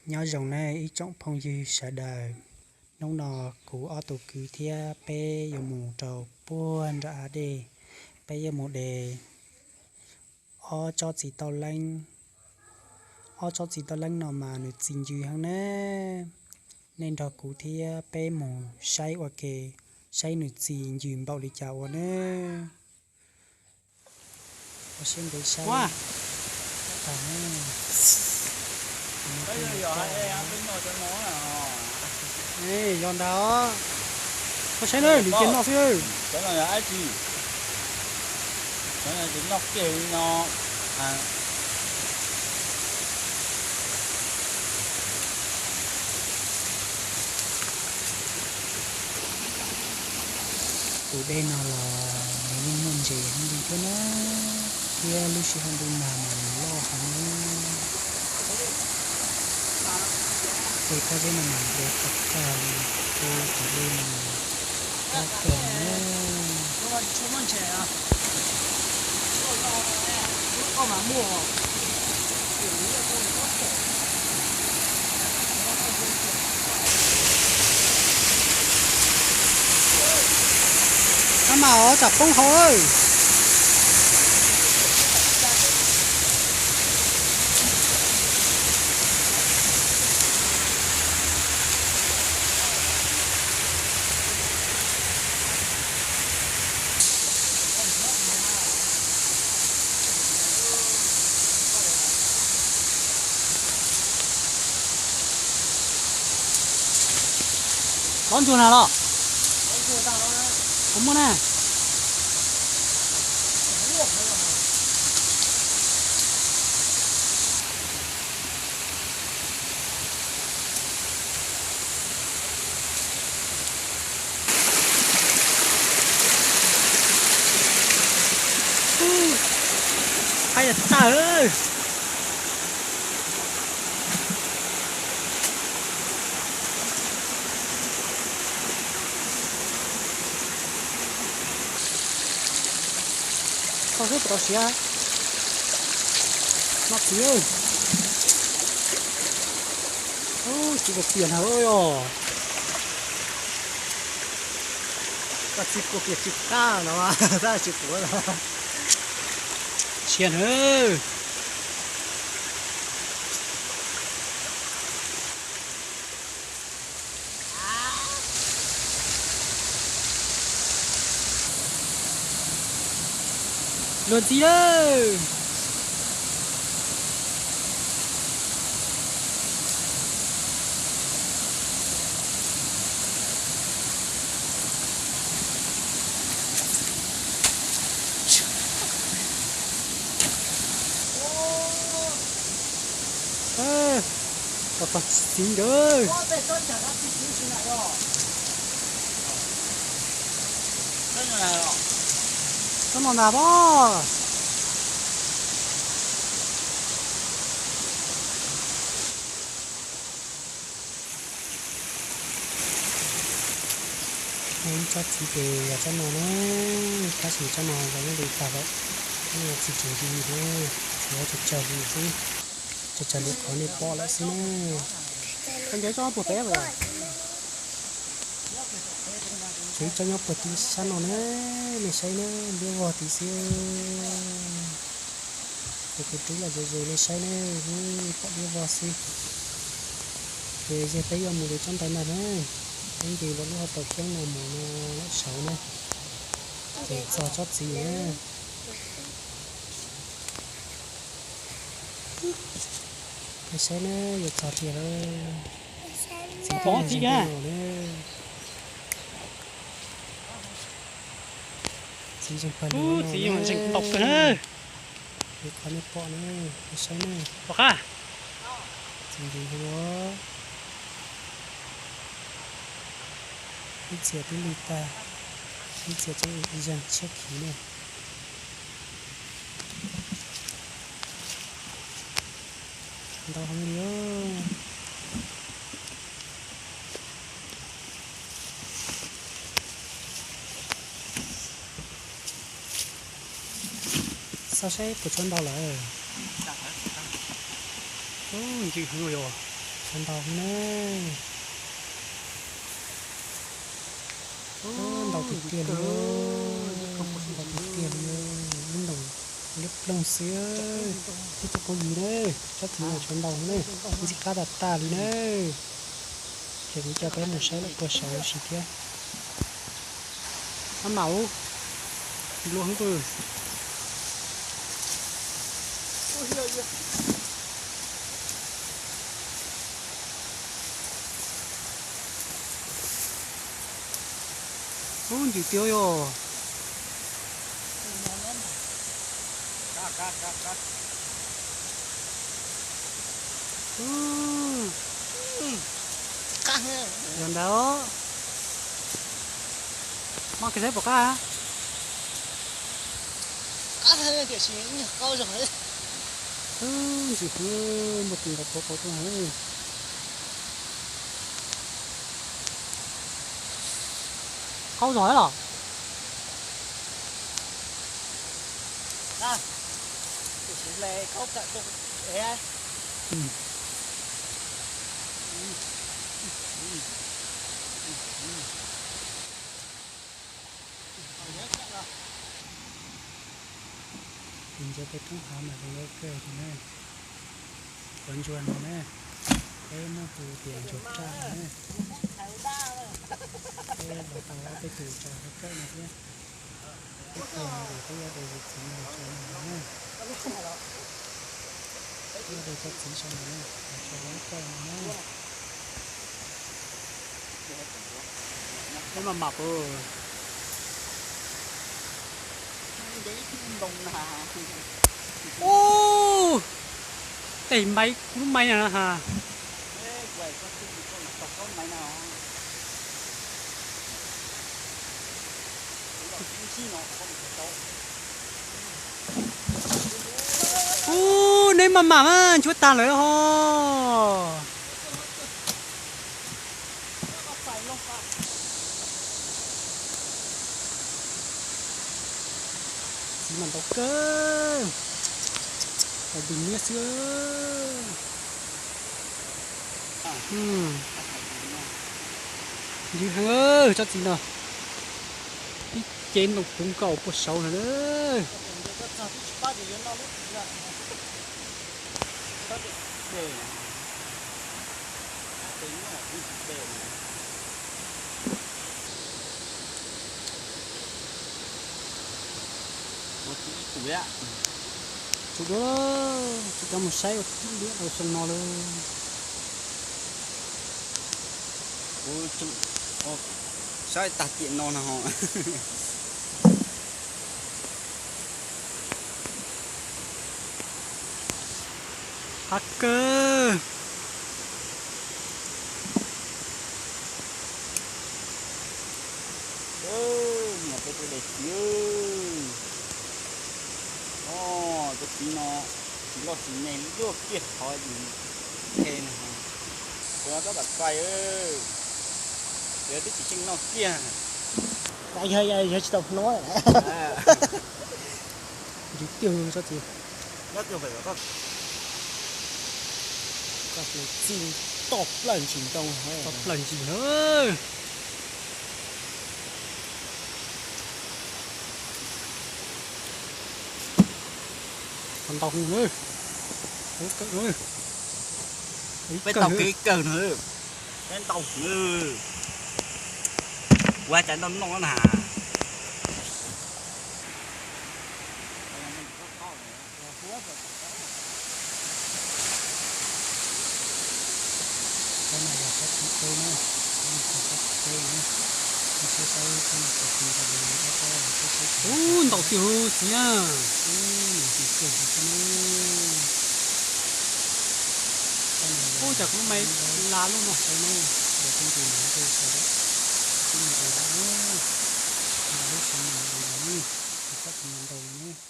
Nyob zoo nej ib tsoom phooj ywg sawv daws, hnub no kuv ob tug kwv thiab peb yuav mus rau puag nram hav dej, peb yuav mus de ob tsob txiv tauj leeb. Ob tsob txiv tauj leeb no mas nws txi ncw heev na. Nej nrog kuv thiab peb mus saib ua ke, saib nws txi ncw npaum li cas ua na. Ua siab ntev saib tag na. Yog ntag os. Koj saib na, nws cia noj xwb. Tus dej no los nws yeej muaj ntses heev li thiab na, thiab lub sij hawm ntuj nag mas nws loj heev. Tej pob zeb no mas nplua tag tag li, tej tus dej no mas loj kawg na. Ab mas os, tsam poob hauv. Lob ntsuag na los? Puas muaj na? Hais tag. Koj xwb puas tau siav. Noj txiv. Txiv kua pias na os. Koj txiv kua pias tsis qab no, tab tsis quav. Siav na. Luag ntxiv lawm. Tau txog txiv ntawd. Tsob no ntag pob. Ib tsob txiv ces yog tsob no na, tab sis tsob no zoo li tag lawm, tsob no txi tsis ncw li na, tshuav tsawg tsawg li xwb, tsawg tsawg li qhov nej pom lawm xwb na. Koj ncav tsob puag pem. Tshuav ib tsob nyob puag tim sab no na, nej saib na, liab vog tim xwb. Ces kuv rub los ze ze nej saib na, pom liab vog xwb. Ces yog peb yuav mus de tsob ntawd ntag na, peb nce los lub hauv paus xyoob no mus no lawm saud na, ces txog tsob txiv na. Nej saib na, yuav txog tiag lawm. Txiv pom txiv na. Txiv zeeg pawg lug no na. Txiv zeeg ntau kawg na. Li qhov nej pom na, nej saib na. Pom qab. Txiv ntxim heev os. Ib txhia twb lig tag, ib txhia tseem zeeg tshiab khiv na. Ntau heev li os. Xauj saib puas tshuav ntau lawm. Ub, ncw heev li os. Cov ntaus ne, ntaus tiag tiag li, ntaus tiag tiag li, ib ntoos liab ploog xwb. Tib txoj phooj ywg na, tsob txiv no tshuav ntaus ne, ntxim qab tas tas li na. Ces kuv coj peb mus saib lawm puag saud si thiab. Ab mam ub, nplua heev pw. Ub, ntws tiag yog. Yog ntawd, maj kawg saib puas qab. Ntxim heev, muaj tus ntaus qauv qauv tuaj. Qaub zog los? Tus ntsia peb roob hav mas zoo nkauj kawg li na. Cov ntsuag no na, peb muab hu tias ntsuag raj no na. Peb los tau ob peb tus tso kawm no thiab. Peb tuaj mus peb yuav de cov txiv no los tso no na. Peb yuav de cov txiv sau no na, los tso kawm no na. Peb maj mam puas. Ub, tej maiv kub maiv na ha. Ub, neb maj mam mas nchuav tag lawm ho. Txiv mas ntau kawg, tau npis niab xwb. Ntws heev, tsob txiv no ib ce ntoo puv nkaus puag saud no na. Tsum dua, tsum cov mus saib ua tib liab rau xyoo no lawm. Kuv saib tag tiam no no. Qab kawg. Niam peb tus dej txiv, o, cov txiv no tsis loj tsis me luaj kiag qhov yus qhe no, kuv no tab tom kai, kuv twb tsis xyeej noj kiag. Yog tsis tau hnov. Ntws tiag tsob txiv. Koj txiv toj plaws ntsis ntoo, toj plaws ntsis na. Qhov ntau hwv na. Peb tau kev kawg no. Peb ntau hwv. Ua cas ntau noj na. Tsob no yog tsob thib peb na, tsob thib peb na. Saib saib tsob no puas tsis nkaus li ob tsob, saib saib. Ub, ntau tiag huv txiv na. Ub, ntau tiag kawg li thiab na. Ub, cas kuv maiv la lub no saib na. Ua tib ntsis no rau saib, tib ntsis no, lub saum no, tsob txiv no ntau li na.